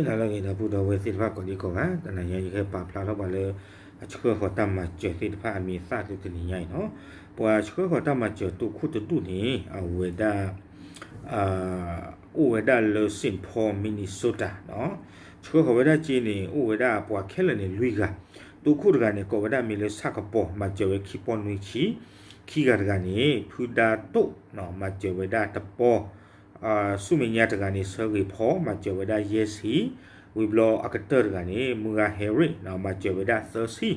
တၢ်လၢအဂ့ၤ ဒီပုၢ်ဒီဝဲၢ်သ့ၣ်တဖၣ်ကိးဒံကိးဂၤ, တနံၤညါယကဟဲပာ်ဖျါထီၣ်ပှၤလၢ အဆှၢဃီၤတၢ်မၤစၢၤသ့ၣ်တဖၣ်အမံၤအသၣ်လၢတနံၤညါအံၤလီၤ. ပှၤဆှၢဃီၤတၢ်မၤစၢၤတိခိၣ်တဒူၣ်န့ၣ် အဝဲဒၣ် အိၣ်ဝဲဒၣ်လၢ Saint Paul Minnesota ဆှၢဃီၤဝဲဒၣ်စ့န့ၣ် အိၣ်ဝဲဒၣ်ပှၤခဲလၢာ်န့ၣ်လွံၢ်ဂၤ, တိခိၣ်တဂၤန့ၣ် ကိးဝဲဒၣ်မံၤလၢဆၣ်ကပီၤ မၤစၢၤဝဲခံပီၢ်နွံဆံ, ခံဂၤတဂၤန့ၣ် ဖုဒါတိၣ် မၤစၢၤဝဲဒၣ်တပီၢ် ဆူမဲာ်ညါတဂၤန့ၣ် ဆၢဂ့ၤဖီမၤစၢၤဝဲဒၣ်ယဲၢ်ဆံ, ဝံၤဘျီအကတၢၢ်တဂၤန့ၣ် မုၢ်ဂၤဟဲရ့ၣ် မၤစၢၤဝဲဒၣ်သၢဆံ,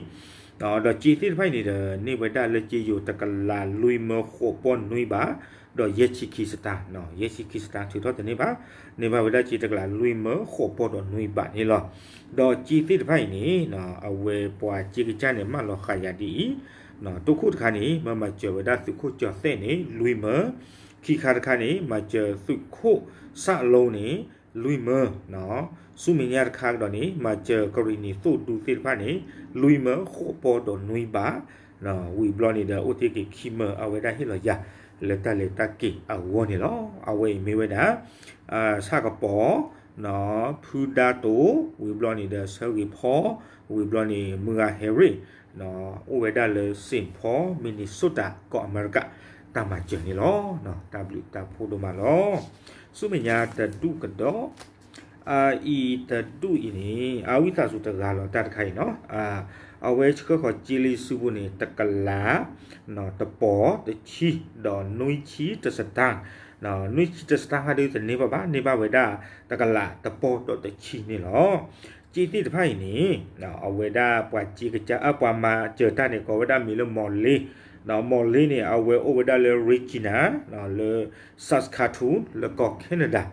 ဒီးစ့သ့ၣ်တဖၣ်အံၤန့ၣ်ဒီး န့ၢ်ဝဲဒၣ်လၢစ့ယိၤတကလးလွံၢ်မၢဃိးပီၢ်နွံဘး ဒီးယဲၢ်ဆံခံစတၣ်, ယဲၢ်ဆံခံစတၣ်ထုးထီၣ်တန့ၢ်ဘၣ်, န့ၢ်ဘၣ်ဝဲဒၣ်စ့တကလးလွံၢ်မၢဃိးပီၢ်ဒီးနွံဘးန့ၣ်လီၤ. ဒီးစ့သ့ၣ်တဖၣ်အံၤန့ၣ် အဝဲပှၤစ့ကစၢ်န့ၣ် မၢလီၤဃာ်ယၤဒ်အံၤ, တိခိၣ်တခါန့ၣ် မၢမၤစၢၤဝဲဒၣ်သုးခိၣ်ကၠီၤသဲၣ်န့ၣ် လွံၢ်မၢ, ခံခါတခါန့ၣ် မၤစၢၤသုးခိၣ်စၣ်လိန့ၣ် လွံၢ်မၢ, ဆူမဲာ်ညါတခါကဒီးန့ၣ် မၤစၢၤကရံၣ်နံၤသိၣ်ဒူသ့ၣ်တဖၣ်န့ၣ် လွံၢ်မၢဃိးပီၢ်ဒီးနွံဘး, ဝံၤဘျီန့ၣ်ဒီး အိၣ်တ့ၢ်က့ၤခံမၢ အဝဲဒၣ်ဟ့ၣ်လီၤယၤ လၢတၢ်လဲၤတၢ်က့ၤအဂီၢ်န့ၣ်လီၤ. အဝဲအံၤမ့ၢ်ဝဲဒၣ် ဆၣ်ကပီၤ ဖုဒါတိၣ်, ဝံၤဘျီန့ၣ်ဒီးဆၢဂ့ၤဖီ, ဝံၤဘျီန့ၣ် မုၢ်ဂၤဟဲရ့ၣ်, အိၣ်ဝဲဒၣ်လၢ Saint Paul Minnesota ကီၢ်အမဲရကၤ တၢ်မၤစၢၤန့ၣ်လီၤ. တၢ်ဘျုးတၢ်ဖှိၣ်ဒိၣ်မးလီၤ. ဆူမဲာ်ညါတဒူၣ်ကဒီး, အအံၤတဒူၣ်အံၤန့ၣ် အဝံသးစူၤတဂၤလီၤ တၢ်တခါအံၤနီၤ, အဝဲဆှၢဃီၤစ့လၢယစုပူၤန့ၣ် တကလး တပီၤတဆံ ဒီးနွံဆံတစတၢ်, နွံဆံတစတၢ်ဟါဒုတန့ၢ်ဘၣ်ဘၣ်, န့ၢ်ဘၣ်ဝဲဒၣ်တကလးတပီၤဒီးတဆံန့ၣ်လီၤ. စ့သ့ၣ်တဖၣ်အံၤန့ၣ် အဝဲဒၣ်ပှၤစ့ကစၢ် ပှၤမၤစၢၤတၢ်န့ၣ် ကိးဝဲဒၣ်မံၤလၢ မီၤလ့, မီၤလ့န့ၣ် အဝဲအိၣ်ဝဲဒၣ်လၢ Regina လၢ Saskatoon လၢကီၢ် Canada,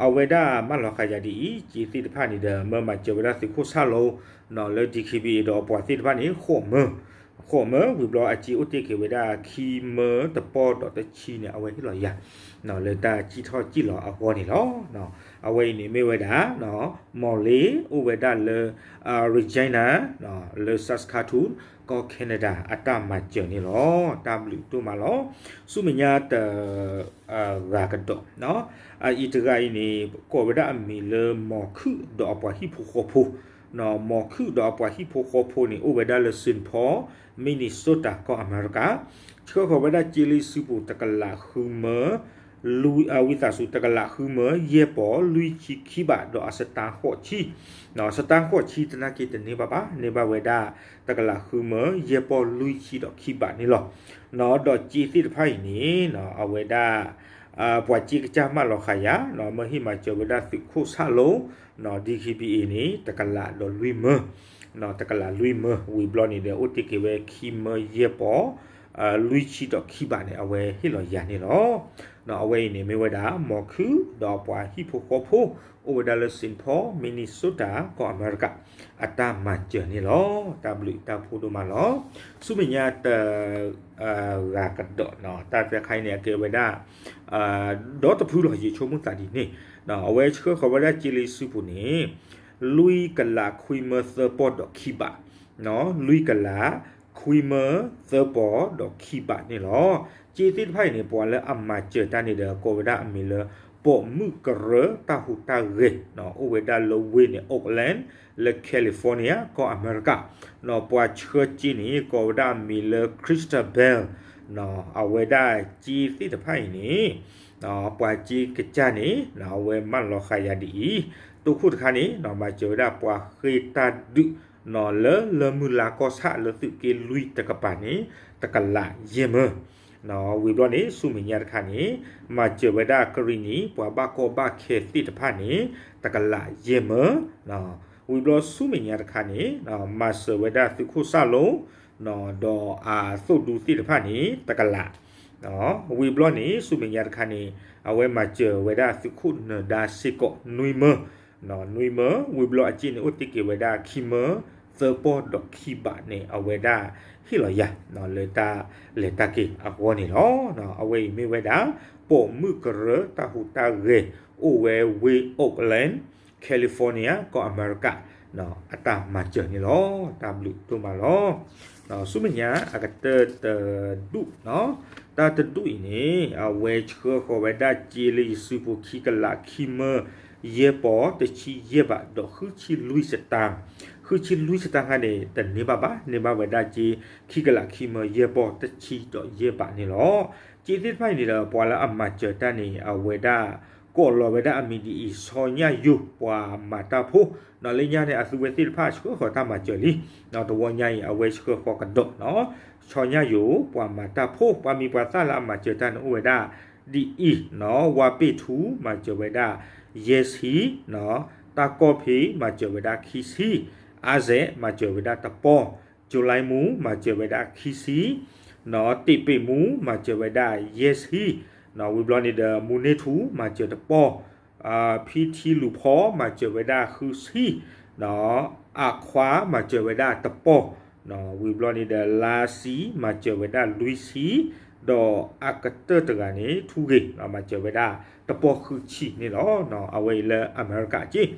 အဝဲဒၣ်မၢလီၤဃာ်ယၤဒ်အံၤ, စ့သ့ၣ်တဖၣ်န့ၣ်ဒီး မၢမၤစၢၤဝဲဒၣ်သုးခိၣ်ဆၣ်လိ လၢ D K B A ဒီးအပှၤသ့ၣ်တဖၣ်န့ၣ် ဃိးမၢ, ဃိးမၢ ဝံၤဘျီအစ့အိၣ်တ့ၢ်က့ၤဝဲဒၣ် ခံမၢတပီၤဒီးတဆံန့ၣ် အဝဲဟ့ၣ်လီၤယၤ လၢတၢ်စံၣ်ထီၣ်စံၣ်လီၤအဂီၢ်န့ၣ်လီၤ. အဝဲအံၤန့ၣ်မ့ၢ်ဝဲဒၣ် မီၤလ့ အိၣ်ဝဲဒၣ်လၢ Regina လၢ Saskatoon ကီၢ် Canada အတၢ်မၤစၢၤန့ၣ်လီၤ. တၢ်ဘျုးဒိၣ်မးလီၤ. ဆူမဲာ်ညါတ ဂၤကဒီး, အအံၤတဂၤအံၤန့ၣ် ကိးဝဲဒၣ်အမံၤလၢမီၤခုၣ်ဒီးအပှၤဟံၣ်ဖိဃီဖိ, မီၤခုၣ်ဒီးအပှၤဟံၣ်ဖိဃီဖိန့ၣ် အိၣ်ဝဲဒၣ်လၢ Saint Paul Minnesota ကီၢ်အမဲရကၤ, ဆှၢဃီၤဝဲဒၣ်စ့လၢယစုပူၤတကလးဃုမၢ လွံၢ် အဝံသးစူၤ တကလးဃုမၢ ယဲၢ်ပီၤ လွံၢ်ဆံခံဘး ဒီးအစတၢ်ဃိးဆံ, စတၢ်ဃိးဆံတနာ်က့တန့ၢ်ဘၣ်ဘၣ်, န့ၢ်ဘၣ်ဝဲဒၣ်တကလးဃုမၢ ယဲၢ်ပီၤ လွံၢ်ဆံဒီးခံဘးန့ၣ်လီၤ. ဒီးစ့သ့ၣ်တဖၣ်အံၤန့ၣ် အဝဲဒၣ် ပှၤစ့ကစၢ်မၢလီၤဃာ်ယၤ မၢဟ့ၣ်မၤစၢၤဝဲဒၣ်သုးခိၣ်ဆၣ်လိ D K B A န့ၣ် တကလးဒီးလွံၢ်မၢ, တကလးလွံၢ်မၢ ဝံၤဘျီန့ၣ်ဒီး အိၣ်တ့ၢ်က့ၤဝဲခံမၢယဲၢ်ပီၤ လွံၢ်ဆံဒီးခံဘးန့ၣ် အဝဲဟ့ၣ်လီၤယၤန့ၣ်လီၤ. အဝဲအံၤန့ၣ်မ့ၢ်ဝဲဒၣ် မီၤခုၣ်ဒီးအပှၤဟံၣ်ဖိဃီဖိ အိၣ်ဝဲဒၣ်လၢ Saint Paul Minnesota ကီၢ်အမဲရကၤ အတၢ်မၤစၢၤန့ၣ်လီၤ. တၢ်ဘျုးတၢ်ဖှိၣ်ဒိၣ်မးလီၤ. ဆူမဲာ်ညါတ ဂၤကဒီး, တၢ်တခါအံၤန့ၣ် အကဲဝဲဒၣ် ဒီတဖုလီၤ ယဆိကမိၣ်သးဒ်န့ၣ်, အဝဲဆှၢဃီၤဝဲဒၣ်စ့လၢယစုပူၤန့ၣ် လွံၢ်ကလးခွံမၢသၢပီၤဒီးခံဘး, လွံၢ်ကလးခွံမၢသၢပီၤဒီးခံဘးန့ၣ်လီၤ. စ့သ့ၣ်တဖၣ်အံၤန့ၣ် ပှၤလၢအမၤစၢၤတၢ်န့ၣ်ဒီး ကိးဝဲဒၣ်အမံၤလၢ ပိာ်မုၣ်ကရၢတၢ်ဟူးတၢ်ဂဲၤ, အိၣ်ဝဲဒၣ်လၢဝ့ၢ်န့ၣ် Oakland လၢ California ကီၢ်အမဲရကၤ, ပှၤဆှၢစ့န့ၣ် ကိးဝဲဒၣ်အမံၤလၢ Christabel, အဝဲဒၣ်စ့သ့ၣ်တဖၣ်အံၤန့ၣ် ပှၤစ့ကစၢ်န့ၣ် အဝဲမၢလီၤဃာ်ယၤဒ်အံၤ, တိခိၣ်တခါန့ၣ် မၤစၢၤဝဲဒၣ်ပှၤဃ့ၢ်တၢ်ဒုး လၢလၢမုၢ်လါကီၢ်ဆၣ်လၢသုးက့လွံၢ်တကပၤန့ၣ် တကလးယဲၢ်မၢ, ဝံၤဘျီန့ၣ် ဆူမဲာ်ညါတခါန့ၣ် မၤစၢၤဝဲဒၣ်ကရံၣ်နံၤ ပှၤဘၣ်ကီဘၣ်ခဲသ့ၣ်တဖၣ်န့ၣ် တကလးယဲၢ်မၢ, ဝံၤဘျီဆူမဲာ်ညါတခါန့ၣ် မၤစၢၤဝဲဒၣ်သုးခိၣ်ဆၣ်လိ ဒီးအသိၣ်ဒူသ့ၣ်တဖၣ်န့ၣ် တကလး, ဝံၤဘျီန့ၣ် ဆူမဲာ်ညါတခါန့ၣ် အဝဲမၤစၢၤဝဲဒၣ်သုးခိၣ်နၢၤဒါစ့ၢ်ကီး နွံမၢ, နွံမၢ, ဝံၤဘျီအစ့န့ၣ် အိၣ်တ့ၢ်က့ၤဝဲဒၣ်ခံမၢ သၢပီၤဒီးခံဘးန့ၣ် အဝဲဒၣ်ဟ့ၣ်လီၤယၤ လၢတၢ်လဲၤတၢ်က့ၤအဂီၢ်န့ၣ်လီၤ. အဝဲအံၤမ့ၢ်ဝဲဒၣ် ပိာ်မုၣ်ကရၢတၢ်ဟူးတၢ်ဂဲၤ အိၣ်ဝဲဝ့ၢ် Oakland California ကီၢ်အမဲရကၤ အတၢ်မၤစၢၤန့ၣ်လီၤ. တၢ်ဘျုးဒိၣ်မးလီၤ. ဆူမဲာ်ညါအကတၢၢ်တဒူၣ်, တၢ်တဒူၣ်အံၤန့ၣ် အဝဲဆှၢဃီၤဝဲဒၣ်စ့လၢယစုပူၤခံကလးခံမၢ ယဲၢ်ပီၢ်တဆံယဲၢ်ဘးဒီးဃုဆံလွံၢ်စတၢၢ်, ဃုဆံလွံၢ်စတၢၢ်ခါန့ၣ် တန့ၢ်ဘၣ်ဘၣ်, န့ၢ်ဘၣ်ဝဲဒၣ်က့ ခံကလးခံမၢယဲၢ်ပီၢ်တဆံဒီးယဲၢ်ဘးန့ၣ်လီၤ. က့သ့ၣ်တဖၣ်အံၤန့ၣ်ဒီး ပှၤလၢအမၤစၢၤတၢ်န့ၣ် အဝဲဒၣ် ကိးလီၤဝဲဒၣ်အမံၤဒ်အံၤ စီၤညၣ်ယိၤ ပှၤမၤတၢ်ဖိ, ဒီးလၢညါန့ၣ် အသုဝဲသ့ၣ်တဖၣ်ဆှၢဃီၤတၢ်မၤစၢၤလံ, တဝီညါအံၤ အဝဲဆှၢဃီၤကဒီးနီၤ. စီၤညၣ်ယိၤ ပှၤမၤတၢ်ဖိ, ပှၤမံၤပှၤသၣ်လၢအမၤစၢၤတၢ်န့ၣ်အိၣ်ဝဲဒၣ်ဒ်အံၤနီၤ, ဝါပ့ၢ်ထူ မၤစၢၤဝဲဒၣ် ယဲၢ်ဆံ, တၢ်ကီၢ်ဖံ မၤစၢၤဝဲဒၣ်ခံဆံ, အါစဲး မၤစၢၤဝဲဒၣ်တပီၢ်, ကၠိၤလါမူ မၤစၢၤဝဲဒၣ်ခံဆံ, တ့ၢ်ပ့းမူ မၤစၢၤဝဲဒၣ်ယဲၢ်ဆံ, ဝံၤဘျီန့ၣ်ဒီး မူန့ၢ်ထူ မၤစၢၤတပီၢ်, ဖံထံလူၤဖီ မၤစၢၤဝဲဒၣ်ဃုဆံ, အခွါ မၤစၢၤဝဲဒၣ်တပီၢ်, ဝံၤဘျီန့ၣ်ဒီး လါစံ မၤစၢၤဝဲဒၣ်လွံၢ်ဆံ, ဒီးအကတၢၢ်တဂၤန့ၣ် ထူဂ့ၤ မၤစၢၤဝဲဒၣ်တပီၢ်ဃုဆံန့ၣ်လီၤ. အဝဲအံၤလၢအမဲရကၤအက့ၢ်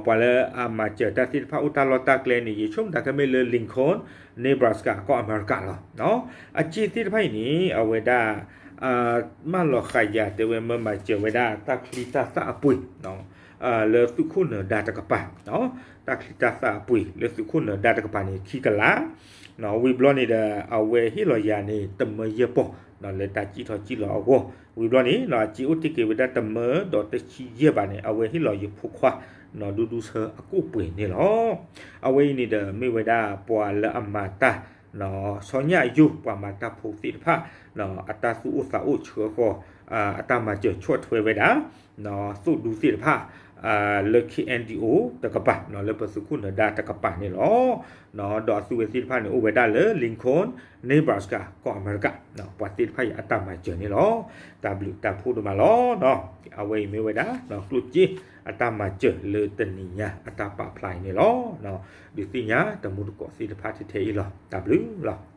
ပှၤလၢအမၤစၢၤတၢ်သ့ၣ်တဖၣ်အိၣ်တၢ်လီၢ်တၢ်ကျဲန့ၣ် ယဆိကမိၣ်တၢ်ခဲမ့ၢ်လၢ Lincoln, Nebraska ကီၢ်အမဲရကၤလီၤ. အက့ၢ်သ့ၣ်တဖၣ်အံၤန့ၣ် အဝဲဒၣ် မၢလီၤဃာ်ယၤတဲဝဲ မၢမၤစၢၤဝဲဒၣ်တၢ်ချံတၢ်သၣ်အပှ့ၤ လၢသုးခိၣ်နၢၤဒါတကပၤ, တၢ်ချံတၢ်သၣ်အပှ့ၤလၢသုးခိၣ်နၢၤဒါတကပၤန့ၣ် ခံကလး, ဝံၤဘျီန့ၣ်ဒီး အဝဲဟ့ၣ်လီၤယၤန့ၣ် တမၢယဲၢ်ပီၢ် လၢတၢ်စံၣ်ထီၣ်စံၣ်လီၤအဂီၢ်, ဝံၤဘျီန့ၣ် အစ့အိၣ်တ့ၢ်က့ၤဝဲဒၣ်တမၢဒီးတဆံယဲၢ်ဘးန့ၣ် အဝဲဟ့ၣ်လီၤယဖိခွါ ဒူဒူဆၢအကိၣ်ပှ့ၤန့ၣ်လီၤ. အဝဲအံၤန့ၣ်ဒီးမ့ၢ်ဝဲဒၣ်ပှၤလၢအမၤတၢ် စီၤညၣ်ယိၤ ပှၤမၤတၢ်ဖိသ့ၣ်တဖၣ် အတၢ်သူၣ်အိၣ်သးအိၣ်ဆှၢဃီၤ အတၢ်မၤစၢၤဆီၣ်ထွဲဝဲဒၣ် သိၣ်ဒူသ့ၣ်တဖၣ် လၢ K N D O တကပၤ လၢပသုးခိၣ်နၢၤဒါတကပၤန့ၣ်လီၤ. ဒီးအသုဝဲသ့ၣ်တဖၣ်န့ၣ် အိၣ်ဝဲဒၣ်လၢ Lincoln, Nebraska ကီၢ်အမဲရကၤ, ပှၤသ့ၣ်တဖၣ်အံၤအတၢ်မၤစၢၤန့ၣ်လီၤ. တၢ်ဘျုးတၢ်ဖှိၣ်ဒိၣ်မးလီၤ. အဝဲအံၤမ့ၢ်ဝဲဒၣ် ကျိၣ်စ့အတၢ်မၤစၢၤလၢတနံၤညါအတၢ်ပာ်ဖျါအံၤန့ၣ်လီၤ. ဒုးသ့ၣ်ညါတမူတကိးသ့ၣ်တဖၣ်ထဲထဲအံၤလီၤ. တၢ်ဘျုးလီၤ.